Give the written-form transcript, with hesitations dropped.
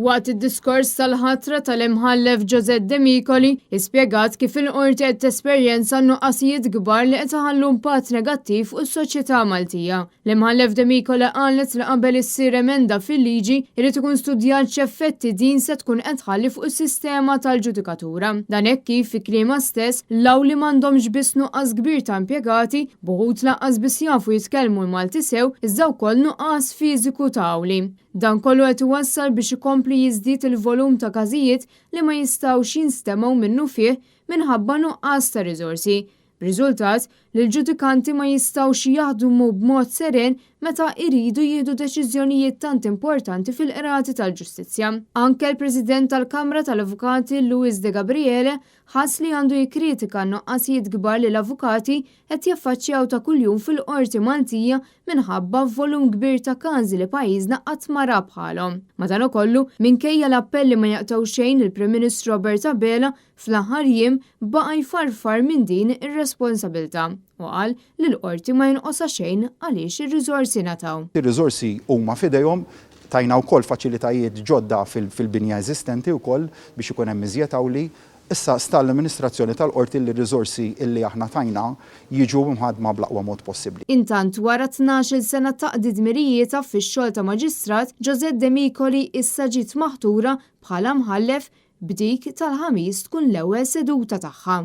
Waqt id-diskors tal-ħatra tal-Imħallef Josette Demicoli, hi spjegat kif il-Qorti qed tesperjenza nuqqasijiet kbar li qed iħallu impatt negattiv fuq is-soċjetà Maltija. L-Imħallef Demicoli qalet li qabel issir emenda fil-liġi irid ikun studjat x'effetti din se tkun qed tħalli fuq is-sistema tal-ġudikatura. Dan hekk kif fi kliemha stess, l-awli m'għandhomx biss nuqqas kbir ta' impjegati, b'uħud lanqas biss jafu jitkellmu l-Malti sew, iżda wkoll nuqqas fiżiku ta' awli. Dan kollu qed iwassal biex ikompli jiżdied il-volum ta' każijiet li ma jistgħux jinstemgħu minnufih minħabba nuqqas ta' riżorsi, b'riżultat li l-ġudikanti ma jistgħux jaħdmu b'mod seren meta jridu jieħdu deċiżjonijiet tant importanti fil-qrati tal-ġustizzja. Anke l-President tal-Kamra tal-Avukati Louis De Gabriele ħass li għandu jikkritika n-nuqqasijiet kbar li l-avukati qed jaffaċċjaw ta' kuljum fil-Qorti Maltija minħabba volum kbir ta' każi li pajjiżna qatt ma ra bħalhom. Madankollu, minkejja l-appelli ma jaqtgħu xejn il-Prim Ministru Robert Abela fl-aħħar jiem baqa' jfarfar minn din ir-responsabilità u qal li l-Qorti ma jonqosha xejn għaliex ir-riżorsi ngħataw. Ir-riżorsi huma f'idejhom, tajna wkoll faċilitajiet ġodda fil-binja eżistenti wkoll biex ikun hemm iżjed awli. Issa sta l-amministrazzjoni tal-Qorti li r-riżorsi li aħna tajna jiġu mħaddma bl-aqwa mod possibbli. Intant, wara 12-il sena taqdi dmirijietha fix-xogħol ta' Maġistrat, Josette Demicoli issa ġiet maħtura bħala Mħallef b'dik tal-Ħamis tkun l-ewwel seduta tagħha.